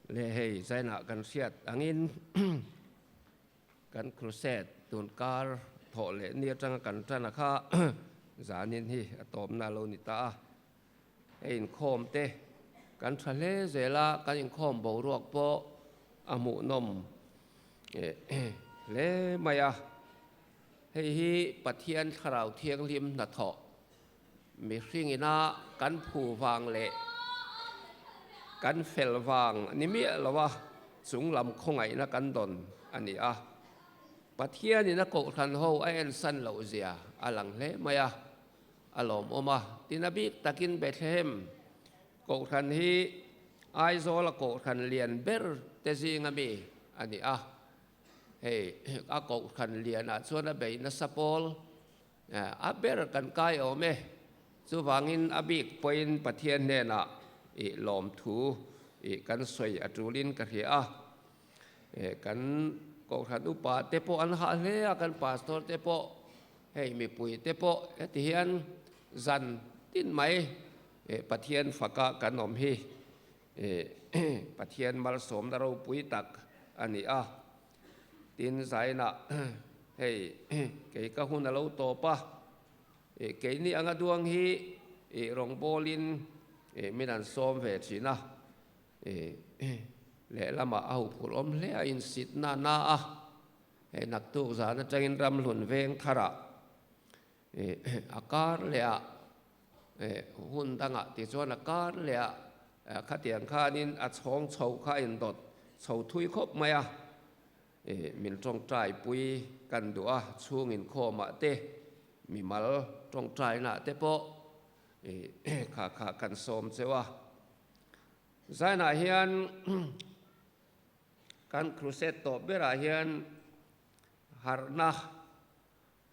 Le hei zainah kan hriat angin kan crusade tun kar thawh leh ni atanga kan tan a kha zanin hi a tawpna a lo ni ta a. Hei inkhawm te kan tha hle zel a, kan inkhawm boruak pawh a hmuhnawm hle mai a. Hei hi Pathian Thlarau Thianghlim hnathawh mihring ina kan phu vang leh kan fel vang ni miah lo a, chung lam khawngaihna kan dawn a ni a. Pathian ina kohhran ho a ensan loh zia a lang hle mai a, a lawmawm a. Tin a bik takin Bethlehem kohhran hi Aizawl a kohhran lian ber te zinga mi a ni a. Hei a kohhran lianah chuan a bei nasa pawl a ber kan kai awm e. Chuvangin a bik pawhin Pathian hnenah i lawmthu i kan sawi a tulin ka hria a. Kan kohhran upa te pawh an hah hle a, kan pastor te pawh hei mipui te pawh heti hian zan tin mai Pathian faka kan awm hi. Pathian malsawmna ropui tak a ni a, tin zainah hei kei ka hun a lo tawp a, keini anga duang hi rawngbawlin min an sawm ve thin a, lehlamah a huphurh awm hle a insitna na a, hei naktuk zan atangin ramhlun veng tharah a kar leh a Hun dangah tichuan a kar leh a, khatiang khanin a chhawng chho kha a indawt chho thui khawp mai a, min tawngtai pui kan duh a, chhung inkhawmah te, mimal tawngtainaah te pawh kha kha kan sawm cheu a. Zainah hian kan crusade tawh berah hian harhna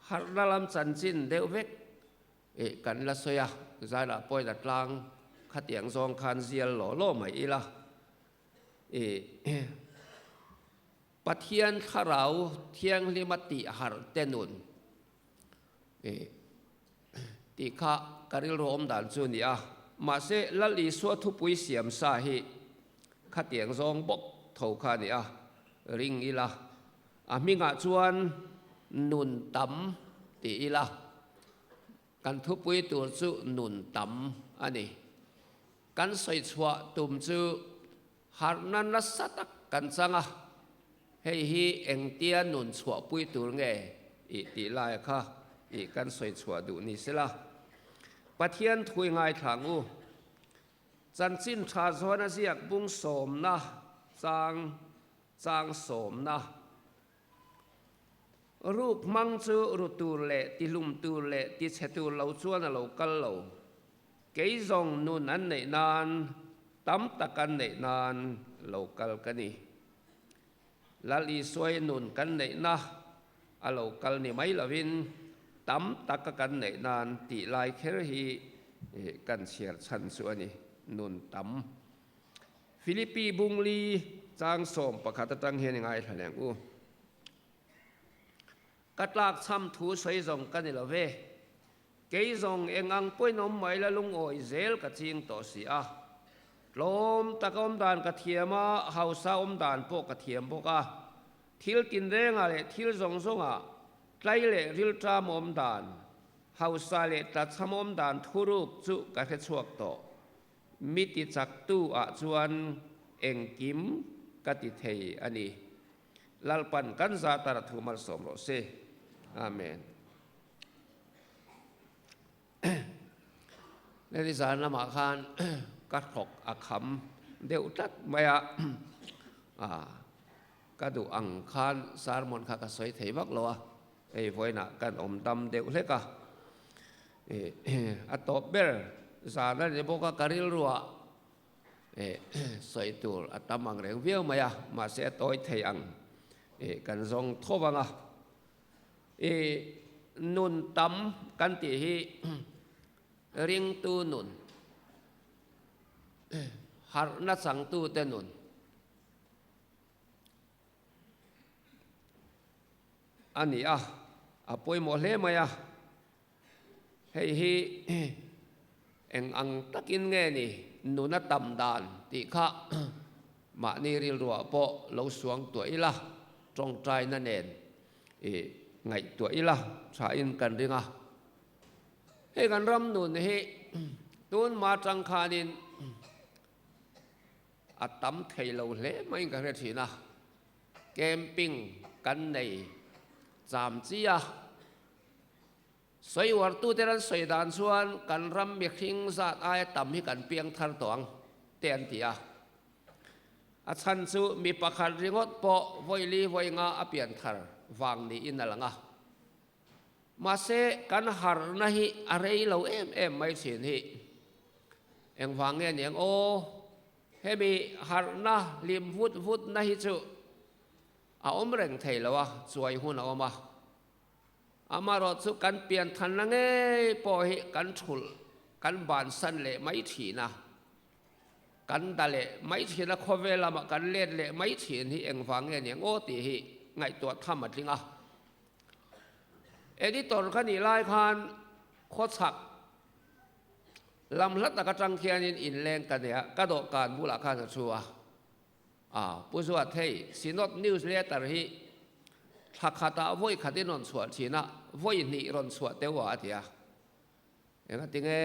Harhna lam chanchin deuh vek eh kan la sawi a, zailah pawhin a tlang khatiang zawng khan zial law law mai ila. Eh Pathian thlarau thianghlima tih harh te nun eh tih kha ka rilru awm dan chu a ni a, mahse Lal Isua thupui siam sa hi khatiang zawng bawk tho kha a ni a, ring ila. A hmingah chuan nun tam ti ila, kan thupui tur chu nun tam a ni. Kan sawi chhuah tum chu harhna nasa tak kan chang a, hei hi engtia nun chhuahpui tur nge i tih lai kha i kan sawi chhuah duh ni sela. Pathian thui ngaithla ang u. Chanchin tha zawn a ziak bung sawmna chang Chang sawmna ruk hmang chu ru tur leh tihlum tur leh tichhe tur lo chuan a lo kal lo. Kei zawng nun an neih nan, tam tak an neih nan lo kal ka ni. Lal Isuai nun kan neihna a lo kal ni mai lovin tam taka kan neih nan tih lai kher hi kan chhiar chhan chu a ni, nun tam. Philippi bungli chang 11 atang hian i ngaithla leng u. Ka tlak chham thu sawi zawng ka ni lo ve. Kei zawng eng ang pawhin awm mai la lungawi zel ka ching tawh si a. Tlawm taka awm dan ka thiam a, hausa awm dan pawh ka thiam bawk a. Thil tinrengah leh thil zawng zawngah tlai leh rilṭam awm dan, hausa leh tlachham awm dan thuruk chu ka hrechhuak tawh. Mi ti chaktu ah chuan engkim ka ti thei a ni. Lalpan kan zatar a thu malsawm rawh se. Amen. Leli zan lamah khan ka hrawk a kham deuh tlat mai a, ka duh ang khan sermon kha ka sawi thei vak lo a, hei vawiinah kan awm dam deuh hlek a. A tawp ber zan a ni bawk a, ka rilruah sawi tur a tam ang reng viau mai a, mahse a tawi thei ang kan zawng tho vang a. Nun tam kan tih hi ringtu nun, harhna changtute nun, A ni a, a pawimawh hle mai a. Hei hi eng ang takin nge ni nuna tam dan tih kha Mahni rilruah pawh lo suang tuah ila, tawngtaina nen i ngaihtuah ila thain kan ring a. Hei kan ram nun hi tun hma tang khanin a tam thei lo hle maiin ka hre thin a, camping kan nei cham chi a. Sawi uartute ran sawi dan chuan kan ram mihring zat aia tam hi kan piang thar tawh ang te an ti a. A chhan chu mi pakhat ringawt pawh vawi li vawi nga a pian thar vang niin a lang a. Mahse kan harhna hi a rei lo em em mai thin hi. Engvang nge niang aw, hemi harhna hlim vut vutna hi chu a awm reng thei lo a, chuai hun a awm a. Amarawh chu kan pianthanna ngei pawh hi kan thulh, kan bansan leh mai thin a, kan da leh mai thin a, khawvel lamah kan let leh mai thin hi engvang nge niang aw tih hi ngaihtuah tham a tling a. Editor ka nih lai khan khawchhak lam hla tak atang khianin inleng ka nei a, ka dawhkan bulah khan a thu a. A, Pu Zuat, hei Synod Newsletter hi thla khatah vawi khat in rawn chhuah thin a, vawi hnih rawn chhuah teuh a, a ti a. Engati nge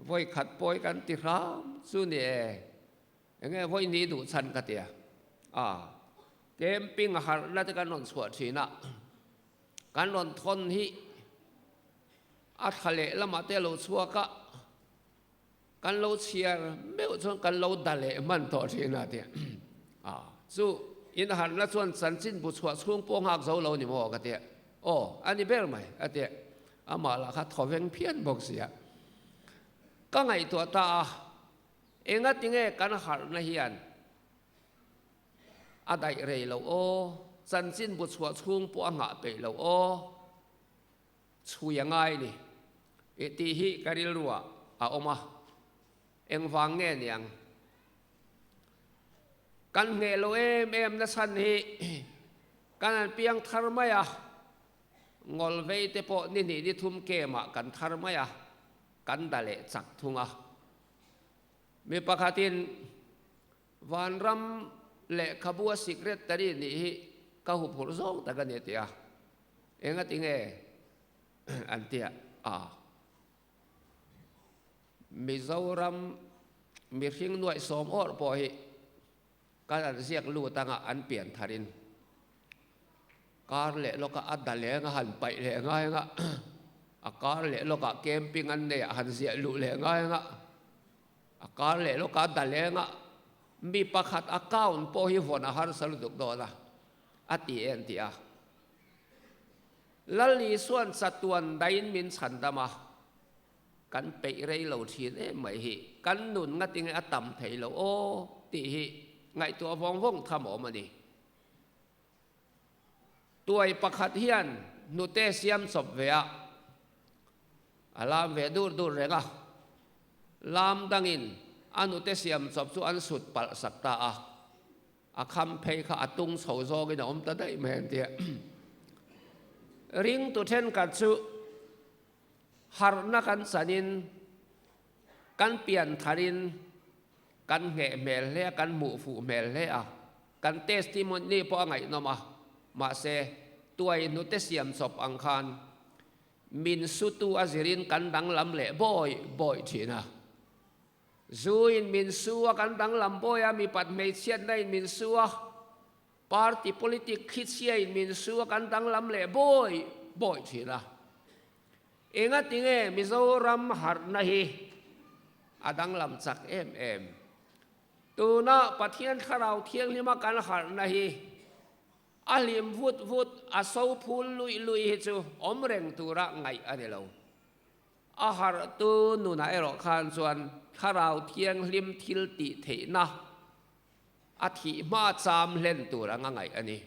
vawi khat pawi kan ti hram chu ni e, enge vawi hnih duh chhan ka ti a. A, camping harhna te kan rawn chhuah thin a, kan rawn thawn hi a thla leh lamah te a lo chhuak a, Kan lo chhiar meuh chuan kan lo da leh hman tawh thin a tia. A, chu in harhna chuan chanchin bu chhuah chhung pawh nghak zo lo ni maw ka tia. Aw, a ni ber mai a tia. Amah lah kha thaw veng phian bawk sia. Ka ngaihtuah ta a, engati nge kan harhna hian a daih rei lo aw, chanchin bu chhuah chhung pawh a nghah peih lo aw. Chhui a ngai ni i tih hi ka rilruah a awm a, engvang nge niang? Kan hneh lo em em na chhan hi kan an piang thar mai a, ngawlvei te pawh ni hnih ni thum kemah kan thar mai a, kan da leh chak thung a. Mi pakhatin Vanram lehkhabu a secretary nih hi ka huphurh zawng tak a ni a ti a. Engati nge an ti a? Mizoram mihring nuaih sawm awrh pawh hi kan an ziak lut anga an pian tharin kar leh lawka a da leng a han paih leh ngai anga a kar leh lawkah camping an nei ah han ziah luh leh ngai anga a kar leh lawka a da leng a mi pakhat account pawh hi vawn a harsa lutuk dawn a a ti e an ti a. Lal Isuan chatuan daiin min chhandam a, kan peih rei lo thin em mai hi, kan nun ngatinge a tam thei lo aw tih hi ngaihtuah vawng vawng tham awm a ni. Tuai pakhat hian hnute siam chawp ve a, a lam ve dur dur reng a, lam dangin a hnute siam chawp chu an sut palh sak ta a. A kham phei kha a tung chho zawngin a awm ta daih mai an ti a. Ringtu thenkhat chu harhna kan chanin, kan pian tharin kan ngheh hmel hle a, kan hmuh fuh hmel hle a, kan testimony pawh a ngaihnawm a, mahse tuai hnute siam chawp ang khan min sutu a zirin kan danglam leh bawi bawi thin a. Zu in min su a, kan danglam bawi a, mipat hmeichhiatna in min su a, party politic khichhia in min su a, kan danglam leh bawi bawi thin a. Engati nge Mizoram harhna hi a danglam chak em em? Tuna Pathian Thlarau Thianghlima kan harhna hi a hlim vut vut, a so phul luih luih hi chu awm reng tura ngaih a ni lo. A harhtu nunah erawh khan chuan Thlarau Thianghlim thil tih theihna a thih hma cham hlen tur anga ngaih a ni.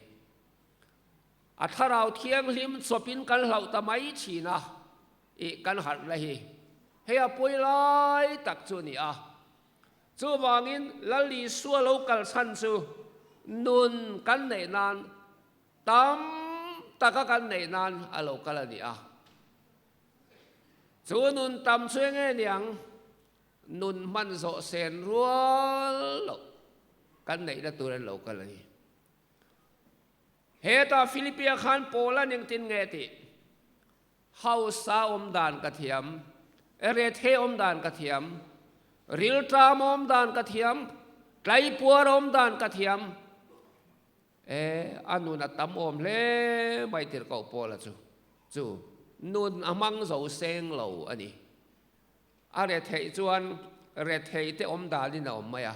A Thlarau Thianghlim chawpin kan hlauh ta mai thin a, ih kan harhna hi hei a pawi lai tak chu a ni a. Chuvangin Lal Isua lo kal chhan chu nun kan neih nan tam taka kan neih nan a lo kal a ni a. Chu nun tam chu enge niang? Nun hman zawh sen rual loh. Kan neihna tur an lo kal a ni. Hetah Philipia khan Paula engtin nge tih? Hausa awm dan ka thiam, rethe awm dan ka thiam, rilṭam awm dan ka thiam, tlaipuar awm dan ka thiam. E, a nun a tam awm hle mai tirhkoh Paula chu. Chu nun a hmang zo seng lo a ni. A retheih chuan rethei te awm danin a awm mai a,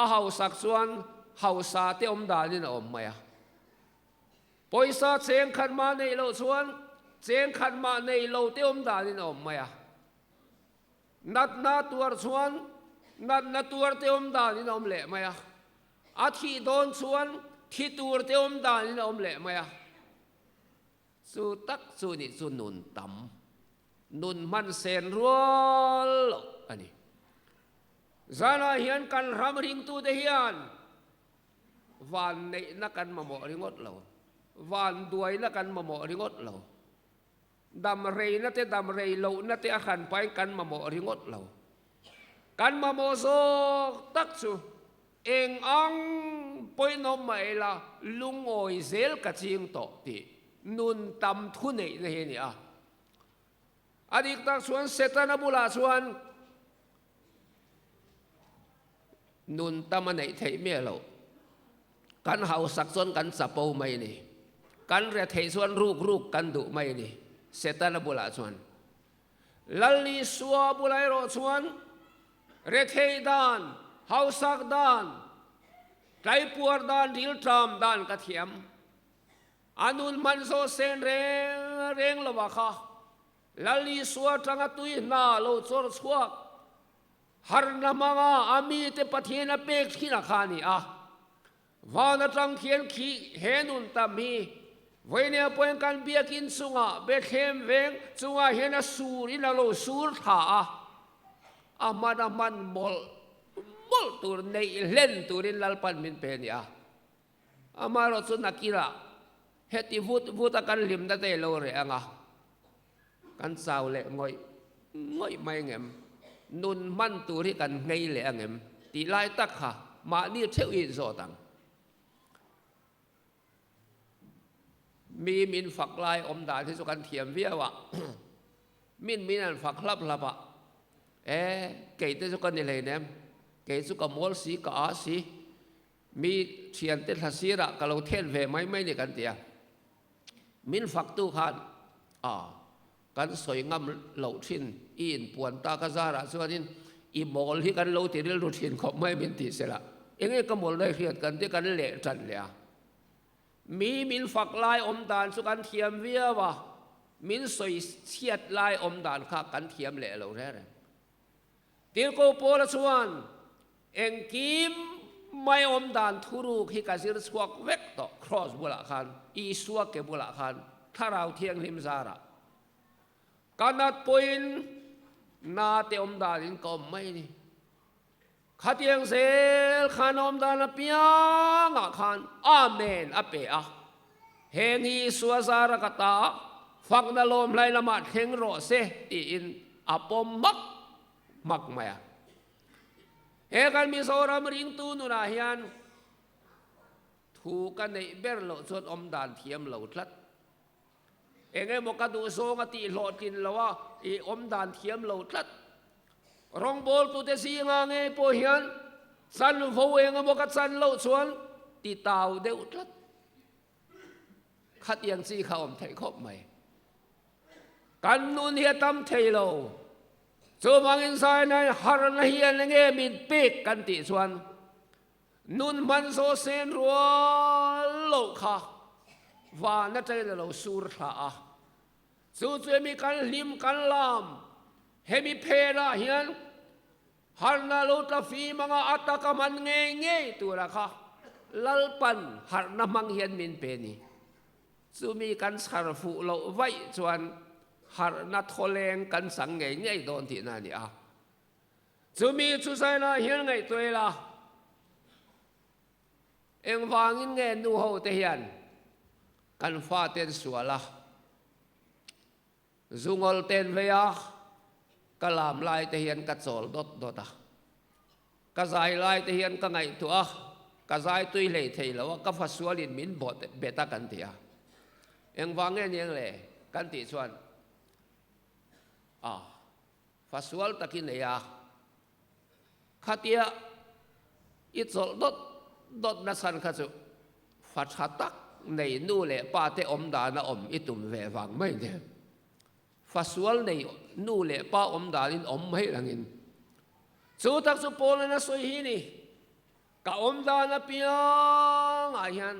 a hausak chuan hausa te awm danin a awm mai a. Pawisa cheng khat mah neih loh chuan cheng khat mah nei lo te awm danin a awm mai a. Natna tuar chuan natna tuar te awm danin a awm leh mai a. A thih dawn chuan thi tur te awm danin a awm leh mai a. Chu tak chu nih chu nun tam, nun hman sen rual loh a ni. Zanah hian kan ram ringtute hian van neihna kan mamawh ringawt lo, van duaina kan mamawh ringawt lo, dam reina te dam rei lohna te a hran pahin kan mamawh ringawt lo. Kan mamawh zawk tak chu Eng ang pawinawm mah ila lungawi zel ka ching tawh tih nun tam thu neihna hi a ni a. A dik tak chuan Setana bulah chuan nun tam a neih theih miah loh. Kan hausak chuan kan chapo mai a ni. Kan retheih chuan ruk ruk kan duh mai a ni Setana bulah chuan. Lal Isua bulah erawh chuan Rethei dan, hausak dan, tlaipuar dan, rilṭam dan ka thiam. A nun hman zawh sen reng reng lo ah kha Lal Isua aṭanga tui hna lo chawr chhuak harna hmanga a mite Pathian a pek thin a kha a ni a. Van aṭang khian khi he nun tam hi vawinia pawhin kan biakinn chungah Bethlehem veng chungah hian a sur in a lo sur thla a, a hman a hman mawlh mawlh tur neih hlen turin Lalpan min pe a ni a. Amaherawh chu nakirah heti vut vut a kan hlimna te lo reh ang a, kan chau leh ngawih ngawih mai ngem, nun hman tur hi kan nghei leh angem tih lai tak kha mahni theuh hi zawt ang. Mi min fak lai awm dan hi chu kan thiam viau a, min min an fak hlap hlap a, e kei te chu ka ni hleinem, kei chu ka mawl si ka a si, mi thiante thla sirah ka lo then ve mai mai ni kan ti a. Min faktu khan a kan sawi ngam loh thin i inpuan ta ka zarah chuanin i mawl hi kan lo ti rilru thin khawp mai min tih sela enge ka mawl daih hriat kan ti kan leh tan leh a. Mi min fak lai awm dan chu kan thiam viau a, min sawi chhiat lai awm dan kha kan thiam leh lo reng reng. Tirhkoh Paula chuan, Engkim mai awm dan thuruk hi ka zir chhuak vek tawh, Kraws bulah khan, Isua ke bulah khan, Thlarau Thianghlim zarah. Ka nat pawhin na te awm danin ka awm mai a ni. Khatiang zel khan awm dan apiangah khan Amen a pe a. Heng hi Isua zara ka ta, fakna lawmhlai lamah thleng rawh se tiin a pawm hmak hmak mai a. He kan Mizoram ringtu nunah hian thu ka neih ber loh chuan awm dan thiam lo tlat. Eng emaw ka duh zawng a tih hlawhtlin lo a, i awm dan thiam lo tlat. Rawngbawltute zinga ngei pawh hian chanvo eng emaw ka chan loh chuan ti tau deuh tlat. Khatiang chi kha awm theih khawp mai. Kan nun hi a tam thei lo. Chuvangin Zainai harna hian enge min pek kan tih chuan nun hman zawh sen rual loh kha van atangin a lo sur thla a. Chu chu hemi kan hlim kan lam hemi phelah hian Harhna lo tla fim anga a taka hman ngei ngei tura kha Lalpan harhna hmang hian min pe ni. Chumi kan chhar fuh loh vaih chuan harhna thawleng kan chang ngei ngei dawn tihna a ni a. Chumi chu zainah hian ngaihtuah ila, engvangin nge nu ho te hian kan faten sual a, Zungawl ten vei a, ka lam lai te hian ka chawl dawt dawt a, ka zai lai te hian ka ngaihtuah a. Ka zai tui hlei thei lo a, ka fa sualin min bet a kan ti a. Engvang nge niang le kan tih chuan a fa sual takin nei a, khatia i chawlh dawt dawt na chhan kha chu fa tha tak nei nu leh pa te awm dana awm i tum ve vang mai nia. Fa sual nei nu leh pa awm danin awm mai langin chu tak chu Paul-a'n a sawi hi ni, Ka awm dan apiangah hian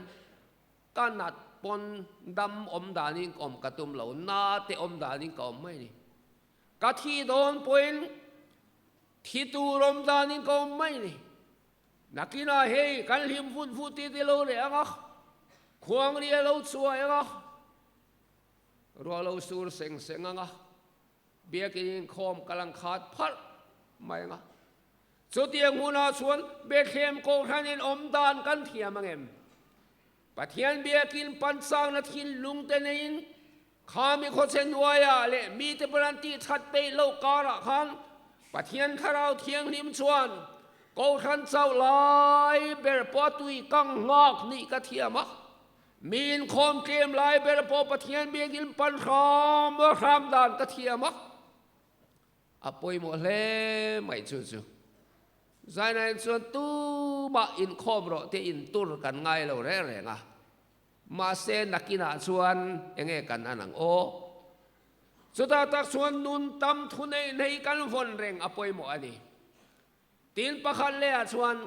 Ka nat pawn dam awm danin ka awm ka tum lo, na te awm danin ka awm mai ni. Ka thi dawn pawhin thi tur awm danin ka awm mai ni. Nakinah hei kan hlim vut vut ti ti lo reh ang a, khuangri a lo chhuah ang a, ruah lo sur seng seng ang a, Biakin inkhawm ka lang khat pharh mai ang a. Chutiang hunah chuan Bethlehem Kohhranin awm dan kan thiam ang em? Pathian biakin panchangna thinlung te neiin kha mi khawchhe hnuaiah leh mite pawn an tih that peih loh karah khan Pathian Thlarau Thianghlim chuan Kohhran chauh lai ber pawh a tui kang nghak nih ka thiam a. Mi inkhawm tlem lai ber pawh Pathian biakin pan hram hram dan ka thiam a, a pawimawh hle mai chu chu. Zainain chuan tumah inkhawm rawh te intur kan ngai lo reng reng a, mahse nakinah chuan enge kan an ang aw? Chutah tak chuan nun tam thu neih nei kan vawn reng a pawimawh a ni. Tin pakhat lehah chuan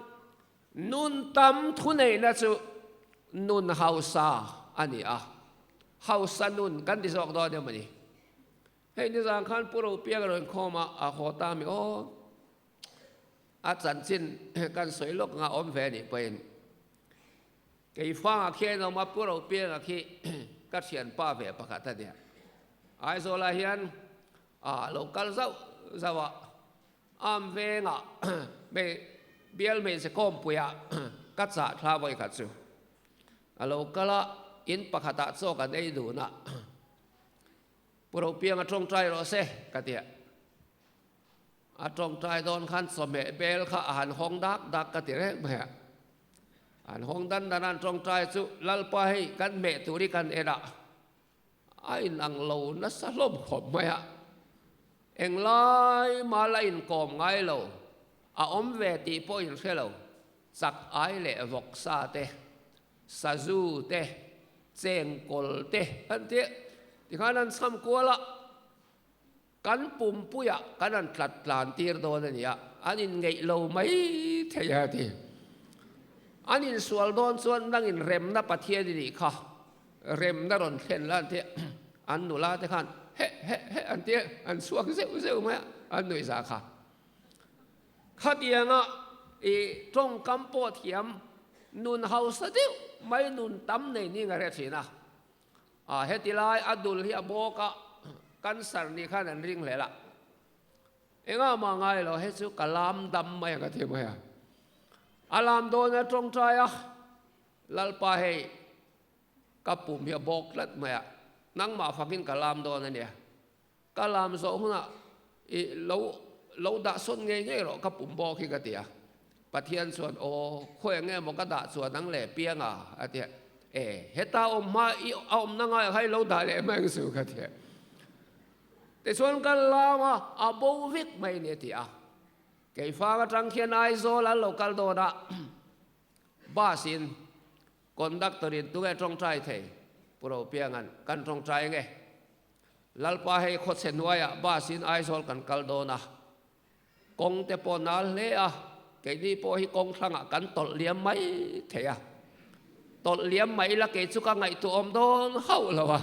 nun tam thuneihna chu nun hausa a ni a, hausa nun kan ti zawk dawn em a ni. Hei nizan khan Pu Ropiang a rawn khawm a, a haw ta mi aw, a chanchin kan sawi lawk anga awm ve a nih pawhin Keifangah khian awm a, Pu Ropianga khi ka thianpa ve pakhat a nia. Aizawlah hian a lo kal zauh zauh a, Am vengah bial hmeichhe khawmpuiah ka chah thla vawi khat chu a lo kal a, in pakhatah chaw kan ei dun a, Pu Ropianga tawngtai rawh se ka ti a, a tawngtai dawn khan chawhmeh bel kha a han hawng dak dak ka ti reng mai a, an hawng dan dan an tawngtai chu Lalpa hei kan hmeh tur hi kan en a, A inang lo nasa hlawm khawp mai a, englai mah la inkawm ngai lo, a awm ve tih pawh in hre lo, chak ai leh vawksa te, sazu te, chengkawl te an ti tikhan an chham kual a, kan pumpuiah kan han tlat tlan tir dawn a ni a, an inngeih lo mai thei a ti. An insual dawn chuan nangin remna Pathian i nih kha, remna rawn thlen la an ti a, an nula te khan heh heh heh an ti a, an chhuak zeuh zeuh mai a, an nuihza kha. Khatianga i tawngkam pawh thiam nun hausa deuh mai nun tam nei ning a hre thin a. A heti lai a dul hi a bawk a, cancer nih khan an ring hlel a. Engah mah ngai lo, he chu ka lam dam mai ang a ti mai a. A lam dawn a tawngtai a, Lalpa hei ka pum hi a bawk tlat mai a, nangmah fakin ka lam dawn a nia. Ka lam zawh hunah i lo lo dah sawn ngei ngei rawh ka pum bawk hi ka ti a. Pathian chuan aw khawi eng nge maw ka dah chuan ang le piang a a ti a. E heta awm hma i a awmna ngaiah kha i lo dah leh mai ang chu ka ti a. Tichuan ka lam a, a bo vek mai ni a ti a. Keifang atang khian Aizawl an lo kal dawn a, bus in conductor in tunge tawngtai thei? Pu Ropianga'n kan tawngtai nge? Lalpa hei khawchhe hnuaiah bus in Aizawl kan kal dawn a, kawng te pawh nal hle a, keini pawh hi kawng thlangah kan tawlh liam mai thei a, tawlh liam mai ila kei chu ka ngaihtuah awm dawn hauh lo a,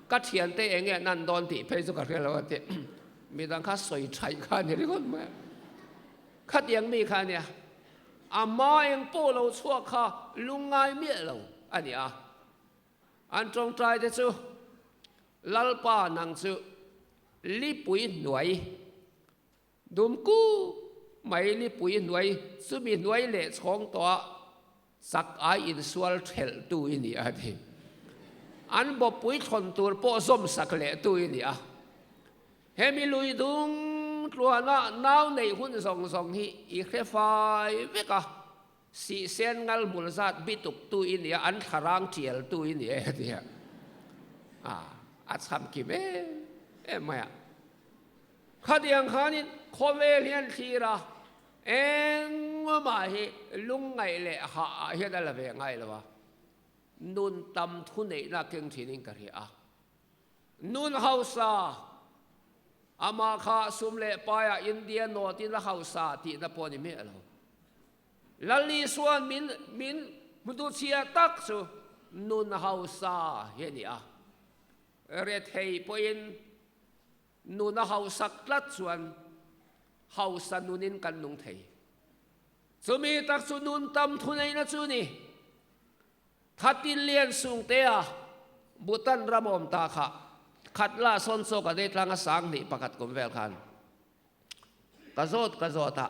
ka thiante eng nge an an dawn tih phei chu ka hre lo a ti, midang kha sawi thaih kha a ni ringawt mai a, khatiang mi kha a nia, a hma eng pawh lo chhuak kha lungngai miah lo a ni a. An tawngtai te chu, Lalpa nang chu lipui hnuai, dumku mai lipui hnuai, chumi hnuai leh chhawng tawha chak ai insual thelh tu i ni a ti. An bawppui thlawn tur pawh zawm sak leh tu i ni a. Hemi lui dung tluana nau neih hun zawng zawng hi i hre fai vek a. Sihsen ngal hmul zat bituk tu i nia, an thlarang tial tu i ni e tia a cham kim em em mai a. Khatiang khanin khawvel hian thlir a, engmah hi lungngaih leh hah ah hian a la ve ngai lo a, nun tam thu neihna keng thinin ka hria a. Nun hausa, amah kha sum leh paiah India nawtin a hausa tihna pawh a ni miah lo. Lal Isua'n min min hmutu chhia tak chu nun hausa hi a ni a. Rethei pawhin nun a hausak tlat chuan hausa nunin kan nung thei. Chumi tak chu nun tam thuneihna chu ni. Khatin lian sungtea Bhutan ram awm ta kha khat la sawn chaw ka nei tlang a 21 kum vel khan ka zawt ka zawt a,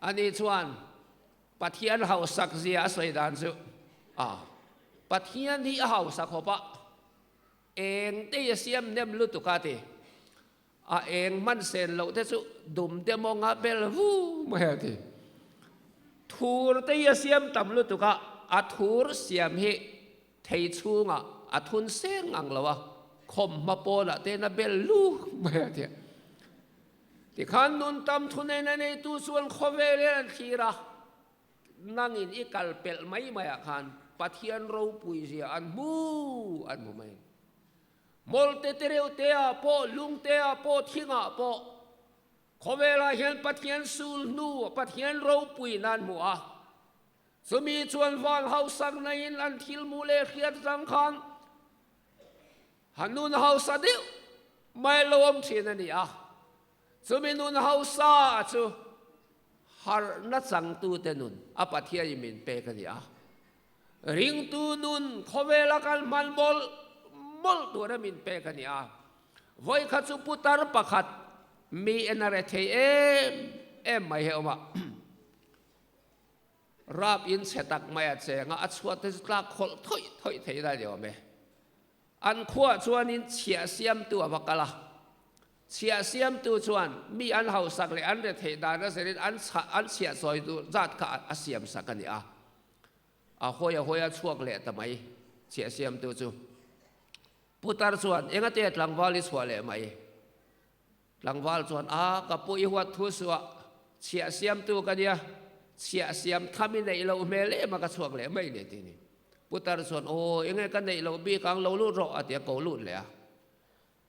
ani chuan Pathian hausak zia a sawi dan chu a Pathian hi a hausa khawp a, eng te hi a siam nem lutuk a ti, a eng hman sen loh te chu dum te mawnga bel vu mai a ti. Thur te hi a siam tam lutuk a, a thur siam hi thei chhungah a thun seng ang lo a, khawm hma pawnah te in a bel lu mai a ti. Tikhan nun tam thuneina neitu chuan khawvel hian an thlir a, nangin i kal pelh mai maiah khan Pathian ropui zia an hmu an hmu mai. Mawlte te reuh te ah pawh, lung te ah pawh, thing ah pawh khawvelah hian Pathian sul hnu, Pathian ropui nan hmu a. Chumi chuan van hausak naiin an thil hmuh leh hriat zang khan han nun hausa deuh mai lo awm thin a ni a. Chumi nun hausa chu harhna changtute nun a Pathianin min pek a ni a. Ringtu nun khawvela kan hman mawlh mawlh tura min pek a ni a. Vawikhat chu putar pakhat mi en a re thei em em mai hi a awm a. Rap in chhe tak mai a cheng a, a chhuat te chu tlak khawlh thawih thawih thei lai ni awm e. An khuah chuanin chhiah siamtu a va kal a. Chhiah siamtu chuan mi an hausak leh an retheih dan a zerin an an chhiah chawi duh zat kha a siamsak a ni a. A hawi a hawi a chhuak leh ta mai chhiah siamtu chu. Putar chuan, Engate tlangval i chhuah leh mai? Tlangval chuan, A, ka pu i huat thu suah, chhiah siamtu ka nia, chhiah siam tham i neih loh hmel em a ka chhuak leh mai ni ti ni. Putar chuan, Aw, enge ka neih loh bik ang, lo lut rawh a ti a, ko lut leh a.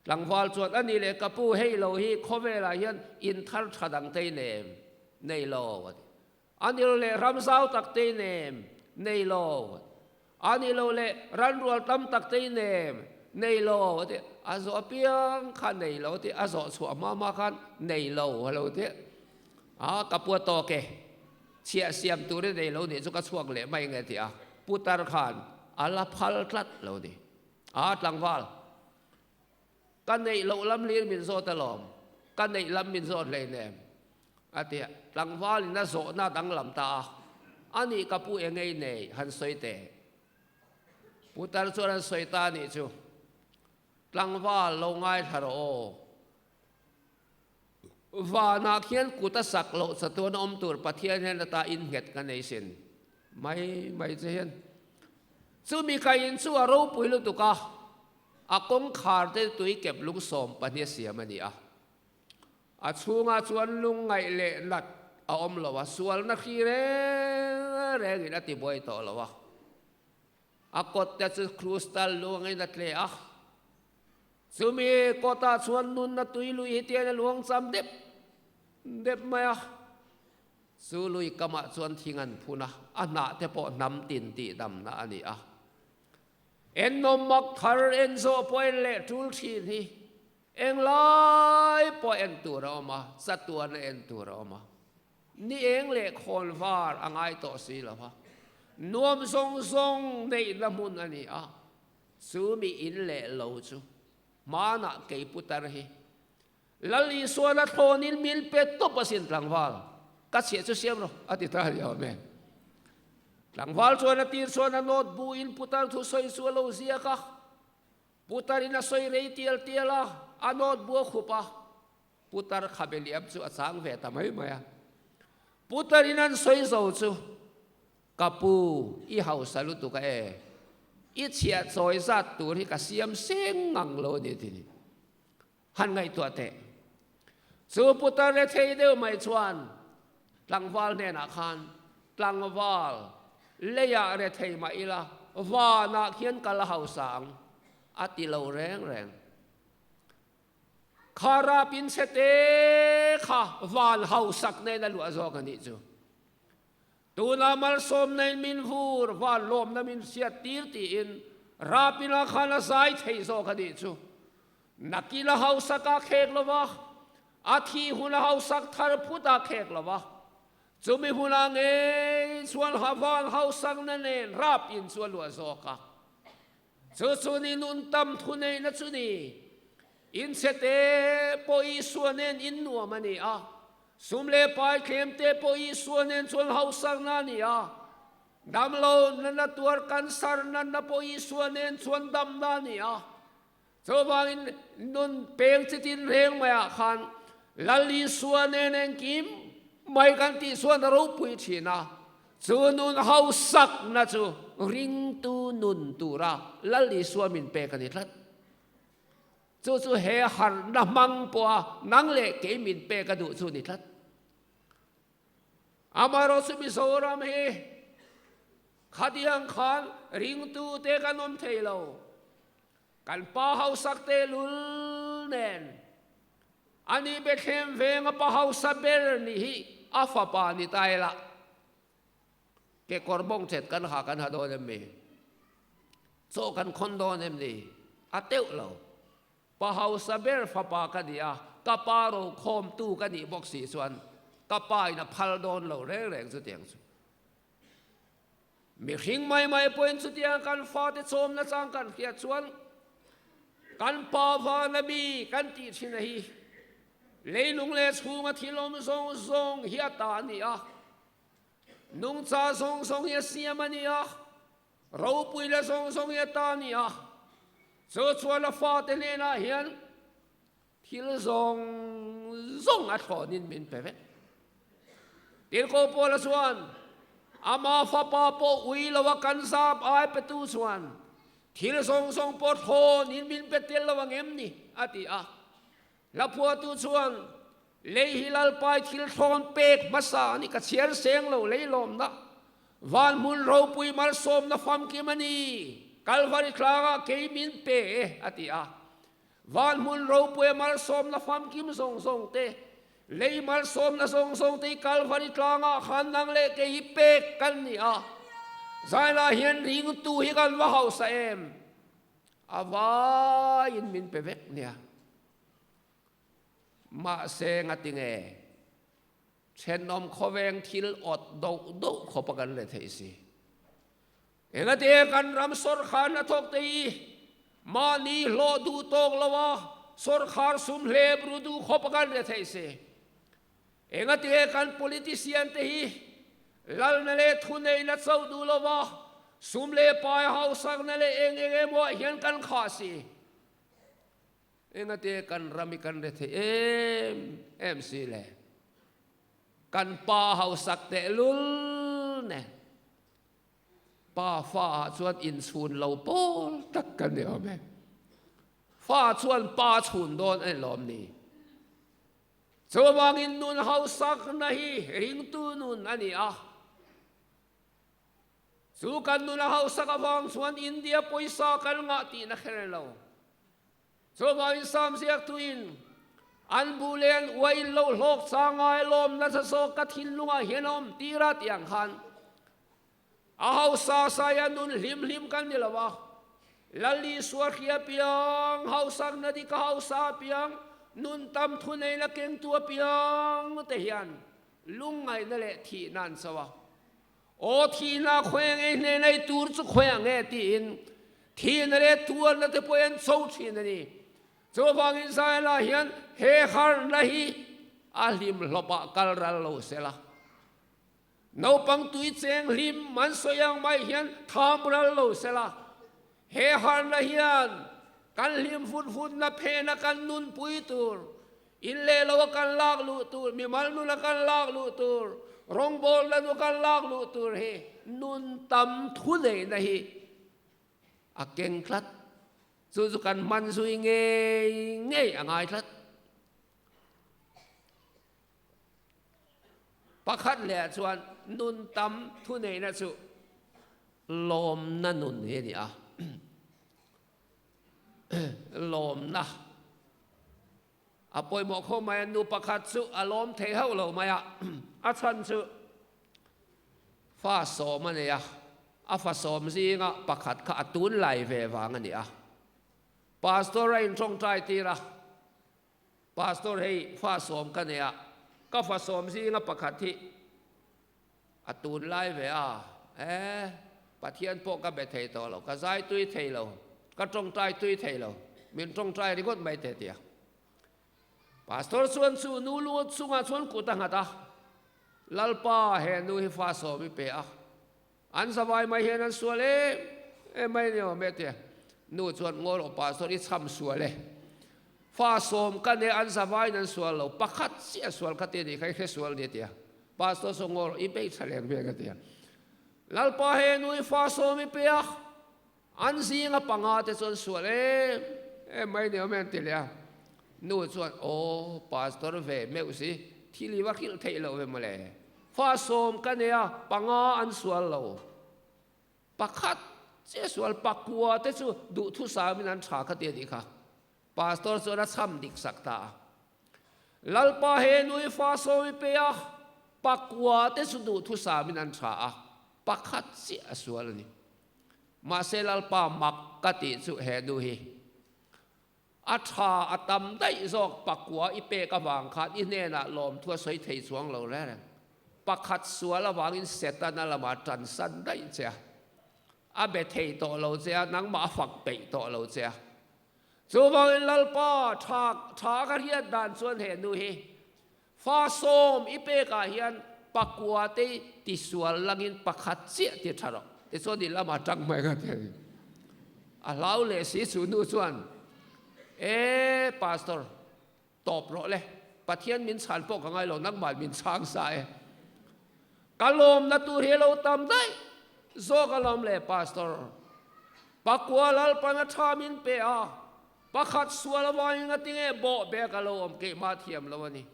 Tlangval chuan, A ni leh ka pu, hei lo hi khawvelah hian in thar tha dang te i nem, nei lo a ti. A ni lo leh ram zau tak te i nem, nei lo. A ni lo leh ranrual tam tak te i nem, nei lo a ti. A zawh apiang kha nei lo a ti, a zawh chhuah hma hma khan nei lo a lo ti. A, ka pu a tawk e, chhiah siam tur i nei lo nih chu ka chhuak leh mai nge ti a, putar khan a la phal tlat lo ni. A, tlangval, Ka neih loh lam hlir min zawt alawm, ka neih lam min zawt hleinem, a ti a. Tlangvalin a zawhna a danglam ta a, A nih ka pu eng ei nei? han sawi teh. Putar chuan an sawi ta a nih chu, Tlangval lo ngaithla rawh aw. Vanah khian kut a sak loh chatuan awm tur Pathian hian ata innghet ka nei sin mai mai che hian. Chumi ka in chu a ropui lutuk a, a kawngkhar te tui kep lung 12 a siam a ni a. A chhungah chuan lungngaih leh nat a awm lo a, sualna hri reng rengin a tibuai tawh lo a. A kawt te chu crystal luangin a tle a. Chumi kawtah chuan nunna tui lui hi tian a luang cham dep dep mai a. Chu lui kamah chuan thing an phun a, a hnah te pawh hnam tin tih damna a ni a. Ennawm mak thar en zawh pawh en leh tul thin hi englai pawh en tur a awm a, chatuan a en tur a awm a. Ni eng leh khawn var a ngai tawh si lo va, nuam zawng zawng neihna hmun a ni a. Chu mi in leh lo chu hmanah kei putar hi Lal Isuana thlawnin min pe tawp asin tlangval, ka chhiah chu siam rawh a ti ta a ni awm e. Tlangval chuan a tir chuan a note bu in putar thu sawi chu a lo ziak a, putarin a sawi rei tial tial a, a note bu a khup a, putar khabe liam chu a chang ve ta mai mai a. Putarin an sawi zo chu, Ka pu, i hausa lutuk a e, i chhiah chawi zat tur hi ka siam seng ngang lo a ni ti ni. Han ngaihtuah teh. Chu putar rethei deuh mai chuan tlangval hnenah khan, Tlangval, leiah rethei mah ila, vanah khian ka la hausa ang, a ti lo reng reng. Kha rapin chhete kha van hausak nen a luah zawk a nih chu. Tuna malsawmna in min vur, van lawmna min hriat tir tiin rapina khan a zai thei zawk a nih chu. Nakin a hausak a khek lo va, a thih hun a hausak thar phut a khek lo va. Chumi hunah ngei chuan van hausakna nen rapin chu a luah zawk a. Chu chu ni nun tam thuneihna chu ni. Inchhete pawh Isua nen in nuam a ni a, sum leh pai tlemte pawh Isua nen chuan hausakna a ni a, damlo natna tuar cancer natna pawh Isua nen chuan damna a ni a. Chuvangin nun peng chitin reng maiah khan Lal Isua nen engkim mai kan tih chuan a ropui thin a, chu nun hausakna chu ringtu nun tura Lal Isua min pek a ni tlat. Chu chu he harhna hmang pawha nang leh kei min pek a duh chu ni tlat. Amaherawhchu Mizoram hi khatiang khan ringtute kan awm thei lo. Kan pa hausak tehlul nen ani Bethlehem venga pa hausa ber nih hi a fapa ni ta ila. Kekawr bawng chet kan ha kan ha dawn em mi? Chaw kan khawn dawn em ni? A teuh lo. Pa hausa ber fapa ka ni a, ka pa rokhawmtu ka nih bawk si chuan ka pa in a phal dawn lo reng reng chutiang chu. Mihring mai mai pawhin chutiang kan fate chawm nachang kan hriat chuan kan pa vana mi kan tih thin a hi leilung leh chhunga thil awm zawng zawng hi a ta a ni a, nungcha zawng zawng hi a siam a ni a, ropui la zawng zawng hi a ta a ni a, chu chuan a fate hnenah hian Thil zawng zawng a thlawnin min pe vek. Tirhkoh Paula chuan, Ama fapa pawh ui lo a kan zam ai petu chuan thil zawng zawng pawh thlawnin min pe tel lo ang em ni? a ti a. Hlaphuahtu chuan, Lei hi Lalpai thil thlawn pek hmasa a ni, ka chhiar seng lo lei lawmna, van hmun ropui malsawmna famkim a ni, Kalvari tlangah kei min pe e, a ti a. Van hmun ropui malsawmna famkim zawng zawng te, lei malsawmna zawng zawng te hi Kalvari tlangah khan nang leh kei hi pek kan ni a. Zainah hian ringtu hi kan va hausa em? A vaiin min pe vek nia. Mahse ngatinge thenawm khawveng thil awt doh doh khawp a kan le thei si. Engate kan ram sawrkhar hnathawk te hi mahni hlawh duh tawk lo a sawrkhar sum hlep ru duh khawp a kan re thei si. Engate kan politician te hi lalna leh thuneihna chauh duh lo a sum leh pai hausakna leh eng eng emaw ah hian kan khah si. Engate kan ram hi kan re thei em em si le. Kan pa hausak tehlul nen. Pa fa ah chuan inchhun lo pawl tak kan ni awm e. Fa chuan pa chhun dawn a ni lawm ni. Chuvangin nun hausakna hi ringtu nun a ni a. Chu kan nun a hausak avang chuan India pawisa kan ngah tihna kher lo. Chuvangin Sam ziaktuin an bu leh an uain lo hlawk chang ngai lawm nasa zawk ka thinlungah hian a awm tir a tih ang khan a hausa saia nun hlim hlim kan ni lo a, Lal Isua hria piang, hausakna dik a hausa apiang, nun tam thuneihna kengtu apiang te hian lungngaihna leh thihna an cho a. Aw thihna khawi nge hnena i tur chu khawi ang e tiin thihna leh tuarna te pawh an cho thin a ni. Chuvangin Zaila hian he harhna hi a hlim hlawpah kal ral lo sela. Naupang tui cheng hlim an sawi ang mai hian tham ral lo sela. He harhna hian kan hlim vut vutna phena kan nunpui tur, in leh lo a kan lak luh tur, mimal nun a kan lak luh tur, Rawngbawlna nu kan lak luh tur hi nun tam thuneihna hi a keng tlat. Chu chu kan hman zui ngei ngei a ngai tlat. Pakhat leh chuan nun tam thuneihna chu lawmna nun hi a ni a. Lawmna a pawimawh khawp mai a, nu pakhat chu a lawm thei hauh lo mai a, a chhan chu fa sawm a nei a, a fa sawm zinga pakhat kha a tunlai ve vang a ni a. Pastor a intawngtai tir a, Pastor hei fa sawm ka nei a, ka fa sawm zinga pakhat hi a tunlai ve a, e, Pathian pawh ka be thei tawh lo, ka zai tui thei lo, ka tawngtai tui thei lo, min tawngtai ringawt mai teh tia. Pastor chuan chu nu lu chungah chuan kut a nghat a, Lalpa he nu hi fa sawm i pe a, an zavai mai hian an sual em em mai a ni awm e tia. Nu chuan ngawi rawh Pastor i chham sual e, fa sawm ka nia an zavaiin an sual lo, pakhat chiah sual kha ti a nih kha i hre sual a ni tia. Pastor saw ngaw rawh i bei tha leng veng a ti a. Lalpa he nui fa sawm i pe a, an zinga panga te chuan sual em em mai ni awm e an ti leh a. Nu chuan aw pastor ve meuh si, thil i va hrilh theih loh ve mawle. Fa sawm ka nei a, panga an sual lo. Pakhat chiah sual pakua te chu duhthusam in an tha kha ti a nih kha. Pastor chuan a chham dik sak ta a. Lalpa he nui fa sawi pe a, pakua te chu duhthusam in an tha a, pakhat chiah a sual a ni. Mahse Lalpa mak ka tih chu he nu hi a tha a tam daih zawk pakua i pek avang khan i hnenah lawmthu a sawi thei chuang lo reng reng. Pakhat sual avangin Setana lamah tansan daih che a, a be thei tawh lo che a, nangmah a fak peih tawh lo che a. Chuvangin Lalpa tha tha ka hriat dan chuan he nu hi fa sawm i pekah hian pakua te tisual langin pakhat chiah ti tha rawh. Tichuan i lamah tang mai ka ti a ni. A hlau leh si chu nu chuan, E Pastor, tawp rawh le, Pathian min chhan pawh ka ngai lo, nangmah min chhang sa e. Ka lawmna tur hi a lo tam daih zawk alawm le Pastor. Pakua Lalpan a tha min pe a, pakhat sual avangin a tinge bawh bek a lo awm keimah thiam lo a ni.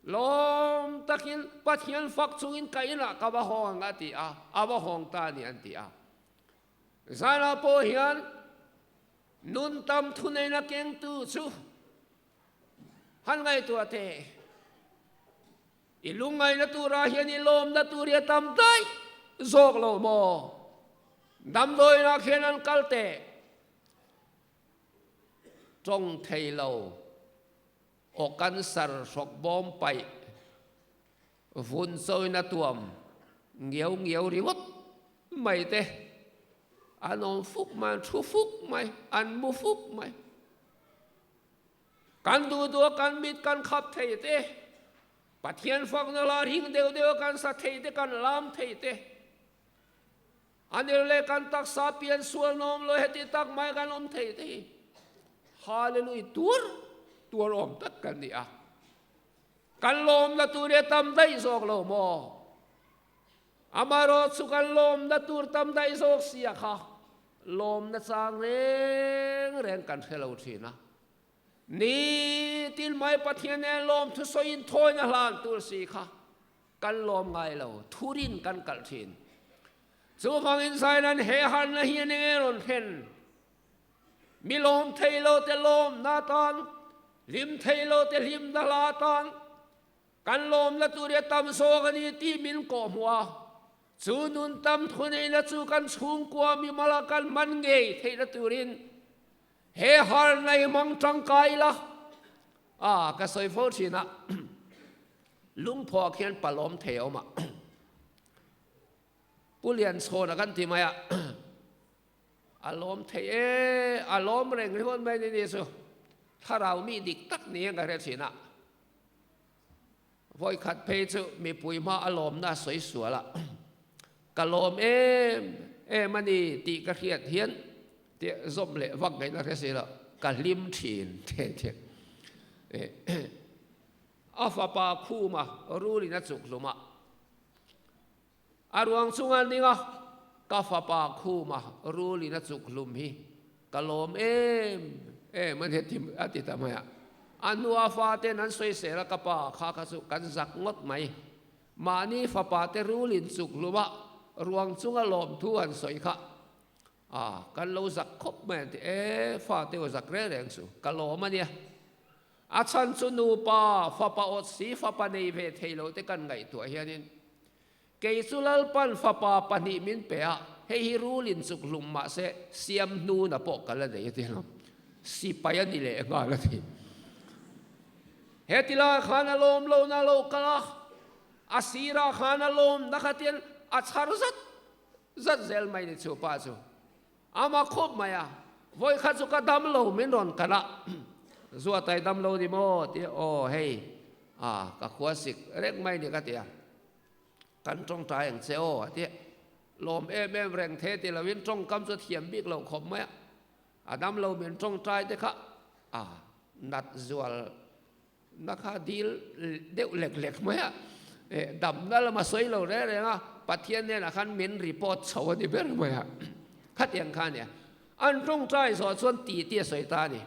Lawm takin Pathian fak chungin ka inah ka va hawng ang a ti a, a va hawng ta a ni an ti a. Zanah pawh hian nun tam thuneihna kengtu chu han ngaihtuah teh. I lungngaihna turah hian i lawmna tur hi a tam daih zawk lo maw? Damdawiinah khian an kal teh. Tawng thei lo, aw cancer hrawk bawm paih, vun chawina tuam ngiau ngiau ringawt mai te an awm fuk mai, an thu fuk mai, an mu fuk mai. Kan duh duh a kan mit kan khap thei te, Pathian fakna hla hring deuh deuh a kan sa thei te, kan lam thei te, a nir leh kan taksa pian sual nawm lo heti tak mai kan awm thei te hi Hallelujah tuar tuar awm tak kan ni a. Kan lawmna tur hi a tam daih zawk lo maw? Amaherawh chu kan lawmna tur tam daih zawk sia kha lawmna chang reng reng kan hre lo thin a. Nitin mai Pathian nen lawm thusawiin thawina hlan tur si kha kan lawm ngai lo, thurin kan kalh thin. Chuvangin Zailan he harna hi eng nge rawn thlen? Mi lawm thei lo te lawmna atan, hlim thei lo te hlimna hla atan, Kan lawmna tur hi a tam zawk a ni tih min kawhhmuh a, chu nun tam thuneihna chu kan chhungkua mimala kan hman ngei theihna turin he harna hi hmang tangkai ila. A, ka sawi fo thin a, lungphaw khian palawm thei a awm a, Pu Lianchhawna kan ti mai a, a lawm thei e, a lawm reng ringawt mai a ni ni chu, thlarau mi dik tak niin ka hre thin a. Vawikhat phei chu mipui hma a lawmna a sawi sual a, ka lawm em em a ni tih ka hriat hian tih zawm leh vak ngaihna hre si lo, ka hlim thin the the. A fapa khuma rulin a chuk hlum a. A ruang chunga ninga ka fapa khuma rulin a chuk hlum hi ka lawm em em a ni a ti ta mai a. A hnua faten an sawisel a ka pa kha kha chu kan zak ngawt mai. Mahni fapa te rulin chuk hluma ruang chunga lawmthu han sawi kha a kan lo zak khawp mai an ti e fate aw zak reng reng chu ka lawm a nia. A chhan chu nupa fapa awt si fapa nei ve thei lo te kan ngaihtuah hianin Kei chu Lalpan fapa pahnih min pe a, hei hi rulin chuk hlum mah se siam hnuna pawh ka la nei a ti lo. Sipai a ni leh nghal a ti. He ti lai khan a lawm lohna a lo kal a, a sirah khan a lawmna kha tian a chhar zat zat zel mai ni chu pa chu. Ama khawp mai a, vawi kha chu ka dam lo min rawn kal a, Zuatai dam lo ni maw ti a, aw hei a ka khua sik reng mai ni ka ti a, kan tawngtai ang che aw a ti a, lawm em em reng the ti lovin tawngkam chu a thiam bik lo khawp mai a, a dam lo min tawngtai te kha a nat zual na kha dil deuh lek lek mai a, damna lama sawi lo reng reng a, Pathian hnenah khan min report chho a ni ber mai a, khatiang kha a nia. An tawngtai zawh chuan ti tih a sawi ta a ni.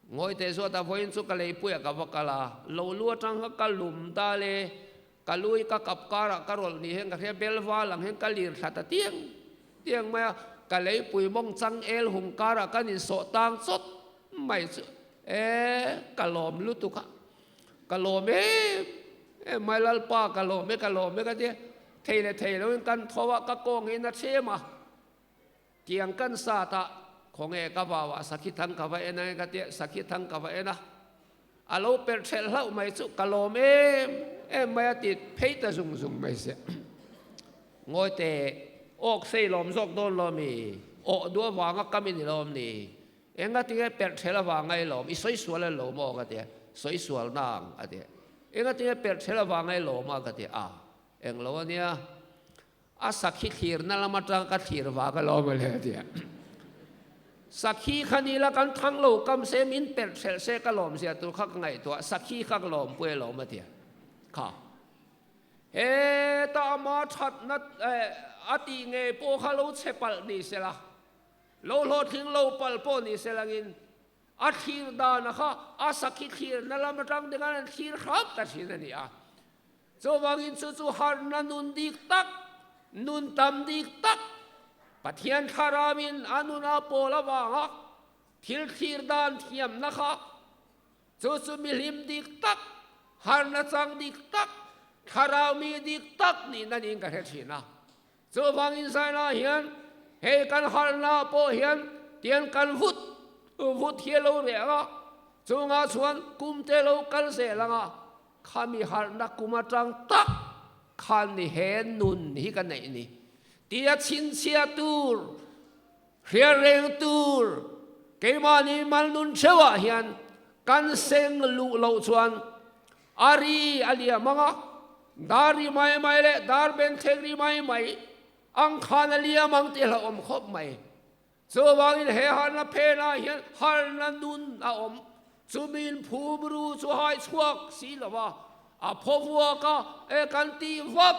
Ngawi teh zawt a vawiin chu ka leipuiah ka va kal a, lo lu atang kha ka lum ta le, ka lui ka kap karah ka rawlh ni hian ka hria, bel val ang hian ka lir thla ta tiang tiang mai a, ka leipui mawng chang el hung karah kan insawh tang chawt mai chu E, ka lawm lutuk a, ka lawm em em mai Lalpa ka lawm e, ka lawm e ka tia, thei leh thei loin kan tho a, ka kawng hi na thlem a, tiang kan sat a, khawnge ka vau a, sakhi thang ka va en ang e ka tia, sakhi thang ka va en a, a lo perh thelh hlauh mai chu ka lawm em em mai a ti phei ta zung zung mai sia. Ngawi teh, awk sei lawm zawk dawn lo mi, awh duh avanga kam i ni lawm ni? Enga tinge perh thel avanga i lawm? I sawi sual a lo maw? ka ti a. Sawi sual na ang a ti a. Enga tinge perh thel avanga i lawm a? ka ti a. A, eng lo a nia. A sakhi thlirna lam atang ka thlir vang a lawm a le a ti a. Sakhi kha ni la kan thang lo kam se min perh thelh se ka lawm zia tur kha ka ngaihtuah. Sakhi kha ka lawmpui a lawm a ti a. Kha. Heta ama thatna a tih ngei pawh kha lo chhe palh ni sela. Lo hlawhtling lo palh pawh ni se langin a thlir dana kha a sakhi thlirna lam atang te khan an thlir hrap ta thin a ni a. Chuvangin chu chu harhna nun dik tak, nun tam dik tak, Pathian Thlaramin a nuna pawl avanga thil thlir dan thiamna kha chu chu mihlim dik tak, harhna chang dik tak, Thlarau mi dik tak nihna niin ka hre thin a. Chuvangin Zaina hian hei kan harhna pawh hian tian kan vut vut hi a lo reh ang a, chungah chuan kum te lo kal zel ang a, khami harhna kum atang tak khan ni he nun hi ka neih ni tia chhinchhia tur, hriat reng tur keimahni mal nun theuhah hian kan seng luh loh chuan A ri a liam ang a, dar ri mai mai leh dar ben thleng ri mai mai ang khan a liam ang tih hlauhawm khawp mai. Chuvangin he harna phenah hian harna nun a awm. Chumiin phum ru chu hai chhuak si lo va, a phaw vuak a, e kan tih vak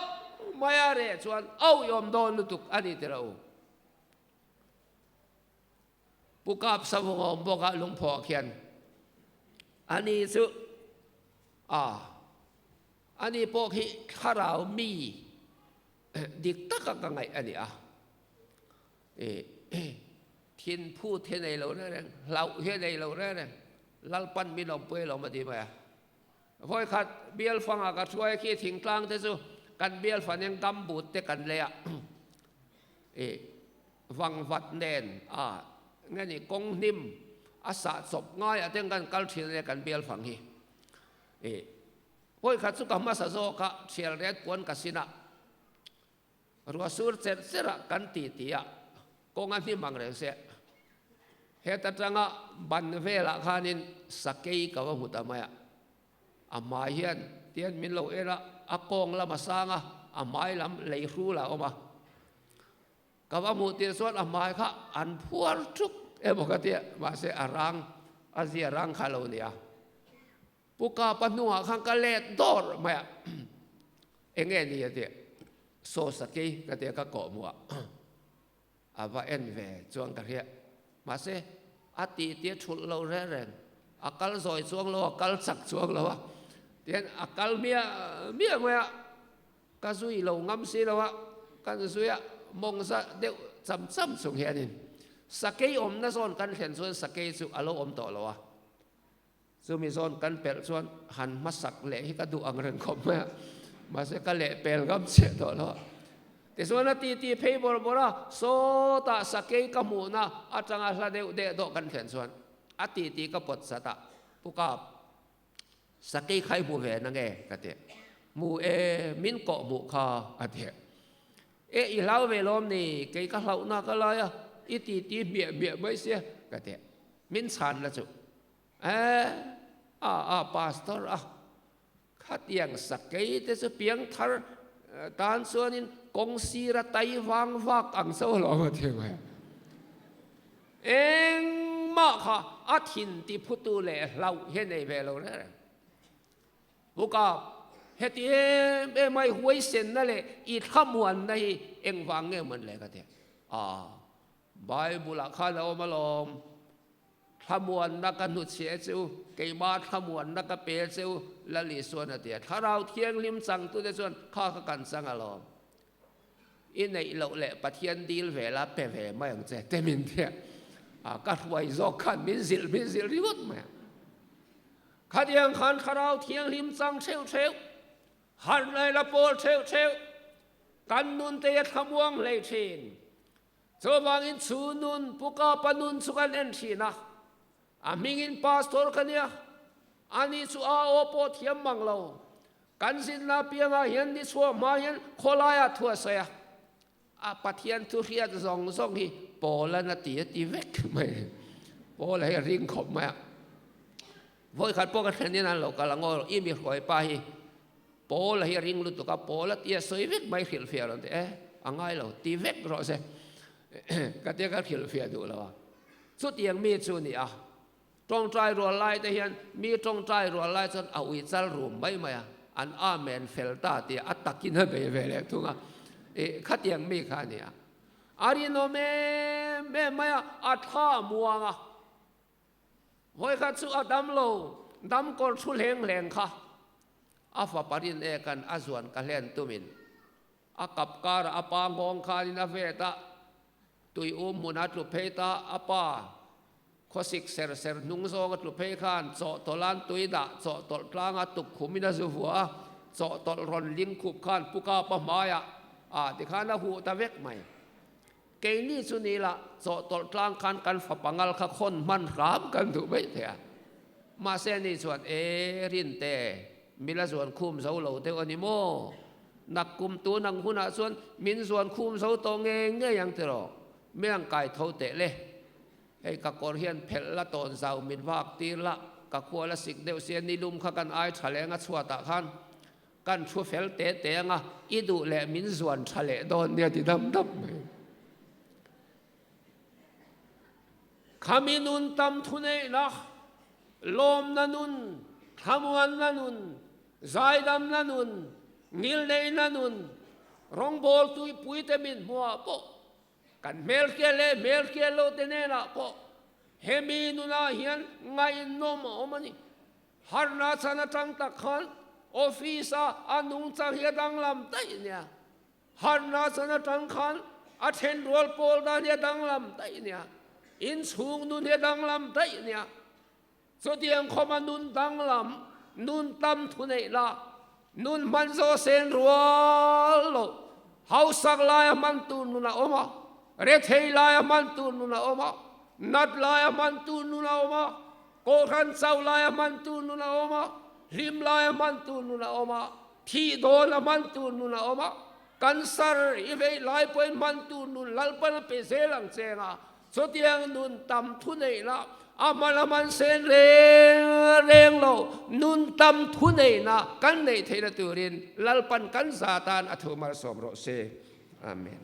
mai a reh chuan auiawm dawn lutuk a ni tilo. Pu Kap Savung a awm bawk a, lungphawh khian ani chu a ani pawh khi thlarau mi dik taka ka ngaih a ni a. Thin phut hi nei lo reng reng, hlauh hi nei lo reng reng, Lalpan min awmpui alawm a ti mai a. Vawikhat bial fangah ka hruai khi thingtlang te chu kan bial faneng gumboot te kan lei a. Vangvat nen a nge ni kawng hnim a sah chawp ngai ah ten kan kal thin ania kan bial fang hi. I pawi khat chu ka hmasa zawk a thial ret puan ka sin a ruah sur cherh cherh a kan ti ti a kawng a hnim ang reng se heta tanga ban velah khanin sakei ka va hmu ta mai a a hmai hian tian min lo en a a kawng lam a sang a a hmai lam lei hrul a awm a. Ka va hmuh tir chuan a hmai kha an phuar ṭuk emaw ka tia, mahse a rang, a zia rang kha lo nia. Pu Kapa hnungah khan ka let dawr mai a, eng nge ni a tia. Saw sakei ka tia ka kawh hmuh ah a va en ve chuan ka hria. Mahse, a tih tia thulh lo reng reng, a kal zawi chuang lo a, kal chak chuang lo a, tihian a kal miah miah mai a, ka zui lo ngam si lo a, kan zui a, mawng za deuh cham cham chung hianin sakei awmna zawn kan thlen chuan sakei chu a lo awm tawh lo a. Chumi zawn kan pelh chuan han hmasak leh hi ka duh ang reng khawp mai a, mahse ka lehpel ngam chiah tawh lo a. Tichuan a titi phei bawrh bawrh a, sawtah sakei ka hmuhna atanga hla deuh deh dawh kan thlen chuan a titi ka pawt sat a, Pu Kap, sakei kha i hmu ve na nge? ka ti. Hmu e, min kawh hmuh kha, a ti. E, i hlau ve lawm ni, kei ka hlauhna ka lai a, i titi hmiah hmiah mai sia, ka ti. Min chhan la chu. Eh, a a pastor a, khatiang sakei te chu piangthar tan chuanin kawng sira tai vang vak ang cho lo a ti mai. Engmah kha a thin ti phutu leh hlauh hi a nei ve lo reng reng. Bukap, heti em em a i huaisenna leh i thlamuanna hi engvang nge mawn le ka ti. A, Bible ah khan a awm alawm. Thlamuanna ka hnuchhiah che u, keimah thlamuanna ka pe che u, Lal Isuan a ti a. Thlarau Thianghlim changtute chuan kha kha kan chang alawm. I neih loh leh Pathian dil ve la pe ve mai ang che, te min ti a. A, ka hruai zawk khan min zilh min zilh ringawt mai a. Khatiang khan Thlarau Thianghlim chang theuh theuh, harh leh la pawl theuh theuh, kan nun te a thlamuang hlei thin. Chuvangin chu nun Pu Kapa nun chu kan en thin a, a hmingin Pastor ka nia, ani chu a aw pawh thiam mang lo. Kan zinna piangah hian ni chhuah hma hian khawlaiah thu a sawi a, a Pathian thu hriat zawng zawng hi Paul-an a ti a ti vek mai. Paul-a hi a ring khawp mai a. Vawikhat pawh ka thlenin an lo kal ang aw, i mi hruai pa hi Paul-a hi a ring lutuk a, Paul-a tia sawi vek mai hrilhfiah rawn ti e, a ngai lo, ti vek rawh se, ka tia ka hrilhfiah duh lo a. Chutiang mi chu ni a, tawngtai rual lai te hian mi tawngtai rual lai chuan a ui chal rum mai mai a, an amen fel ta tia a takin a bei ve leh thung a, i khatiang mi kha a ni a. A rinawm em em mai a, a thla muang a. Vawikhat chu a dam lo, dam kawr thu hleng hleng kha a fapa rin ekan a zuan ka hlen tumin a kap karah a pa nghawng khanin a vet a, tui um hmun a tlu phei ta, a pa khawsik ser ser hnung zawng a tlu phei khan chawhtawlh an tui dah chawhtawlh tlanga tukkhum in a zu vua a, chawhtawlh rawn ling khup khan pu kapa hmaiah a tikhan a huh ta vek mai. Keini chu ni la, chawhtawlh tlang khan kan fapa ngal kha khawn hman hram kan duh mai thei a. Mahse ni chuan, E Rinte, mila zuan khum zo lo deuh a ni maw? Nak kum tun ang hunah chuan min zuan khum zo tawh ngei ngei ang tiraw? Mi ang kai tho teh le. Hei ka kawr hian phelh la tawn zau min vak tir la, ka khual a sik deuh sia nilum kha kan ai tha leng a chhuatah khan Kan thu fel te te anga i duh leh min zuan tha leh dawn nia ti dam dam mai. Khami nun tam thu neihna, lawmna nun, thlamuanna nun, zaidamna nun, ngilneihna nun, rawngbawl tuipuite min hmuah pawh kan hmelhriat leh hmelhriat lo te nenah pawh hemi nunah hian ngaihnawm a awm a ni. Harna chhan atang tak khan office a a nungchang hi a danglam daih nia. Harna chhan atang khan a thenrual pawl dan hi a danglam daih nia. Inchhung nun hi a danglam daih nia. Chutiang khawma nun danglam, nun tam thuneihna, nun hman zawh sen rual lo, hausak laia hman tur nun a awm a, rethei laia hman tur nun a awm a, nat laia hman tur nun a awm a, Kohhran chau laia hmantu nun a awm a, hlim laia hmantu nun a awm a, thih dawn a hmantu nun a awm a, cancer i vei lai pawhin hmantu nun Lalpan a pe zel ang che nga, chutiang nun tam thu neihna a hman a hman sen reng reng lo, nun tam thu neihna kan neih theihna turin Lalpan kan za tan a thu malsawm rawh se. Amen.